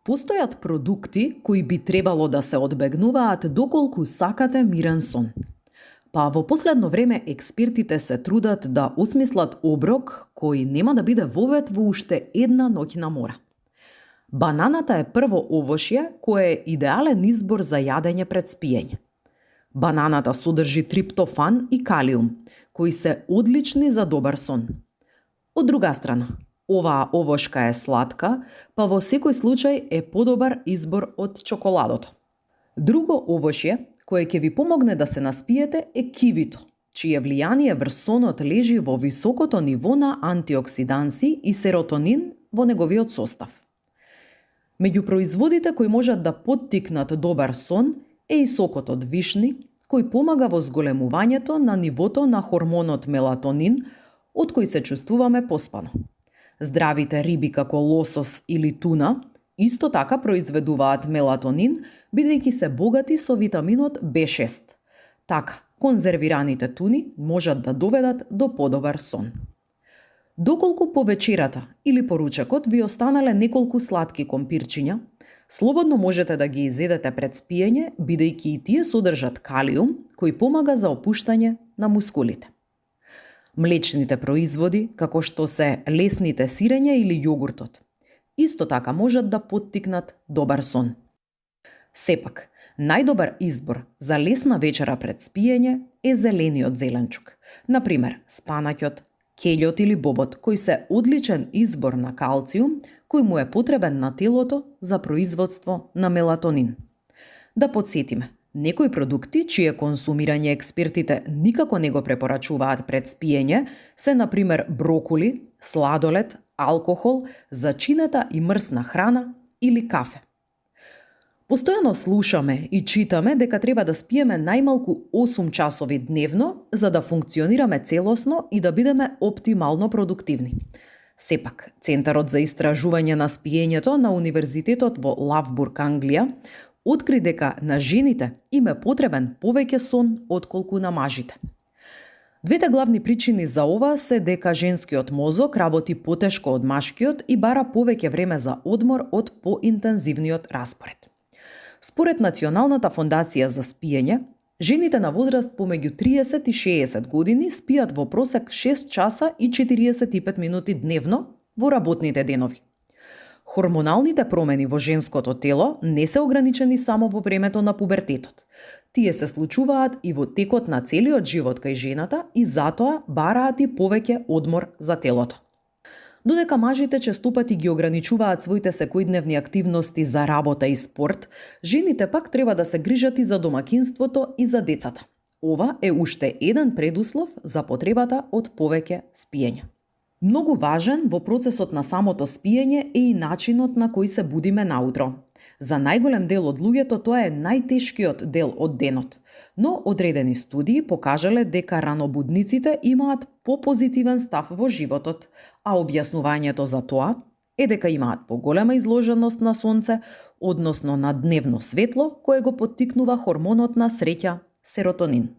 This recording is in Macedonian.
Постојат продукти кои би требало да се одбегнуваат доколку сакате мирен сон. Па во последно време експертите се трудат да осмислат оброк кој нема да биде вовет во уште една ноќна мора. Бананата е прво овошје кое е идеален избор за јадење пред спиење. Бананата содржи триптофан и калиум, кои се одлични за добар сон. Од друга страна, оваа овошка е сладка, па во секој случај е подобар избор од чоколадото. Друго овошје кое ќе ви помогне да се наспиете е кивито, чие влијание врз сонот лежи во високото ниво на антиоксиданси и серотонин во неговиот состав. Меѓу производите кои можат да поттикнат добар сон е и сокот од вишни, кој помага во зголемувањето на нивото на хормонот мелатонин, од кој се чувствуваме поспано. Здравите риби како лосос или туна исто така произведуваат мелатонин, бидејќи се богати со витаминот B6. Така, конзервираните туни можат да доведат до подобар сон. Доколку по вечерата или по ручекот ви останале неколку сладки компирчиња, слободно можете да ги изедете пред спиење, бидејќи и тие содржат калиум, кој помага за опуштање на мускулите. Млечните производи, како што се лесните сирења или јогуртот, исто така можат да поттикнат добар сон. Сепак, најдобар избор за лесна вечера пред спиење е зелениот зеленчук, например спанаќот, кељот или бобот, кој се одличен избор на калциум, кој му е потребен на телото за производство на мелатонин. Да подсетиме, некои продукти, чие консумирање експертите никако не го препорачуваат пред спиење, се например броколи, сладолед, алкохол, зачинета и мрсна храна или кафе. Постојано слушаме и читаме дека треба да спиеме најмалку 8 часови дневно за да функционираме целосно и да бидеме оптимално продуктивни. Сепак, Центарот за истражување на спиењето на Универзитетот во Лавбург, Англија, откри дека на жените им е потребен повеќе сон отколку на мажите. Двете главни причини за ова се дека женскиот мозок работи потешко од машкиот и бара повеќе време за одмор од поинтензивниот распоред. Според Националната фондација за спиење, жените на возраст помеѓу 30 и 60 години спијат во просек 6 часа и 45 минути дневно во работните денови. Хормоналните промени во женското тело не се ограничени само во времето на пубертетот. Тие се случуваат и во текот на целиот живот кај жената и затоа бараат и повеќе одмор за телото. Додека мажите честопати ги ограничуваат своите секојдневни активности за работа и спорт, жените пак треба да се грижат и за домакинството и за децата. Ова е уште еден предуслов за потребата од повеќе спиење. Многу важен во процесот на самото спиење е и начинот на кој се будиме наутро. За најголем дел од луѓето тоа е најтешкиот дел од денот, но одредени студии покажале дека ранобудниците имаат попозитивен став во животот, а објаснувањето за тоа е дека имаат поголема изложеност на сонце, односно на дневно светло, кое го поттикнува хормонот на среќа серотонин.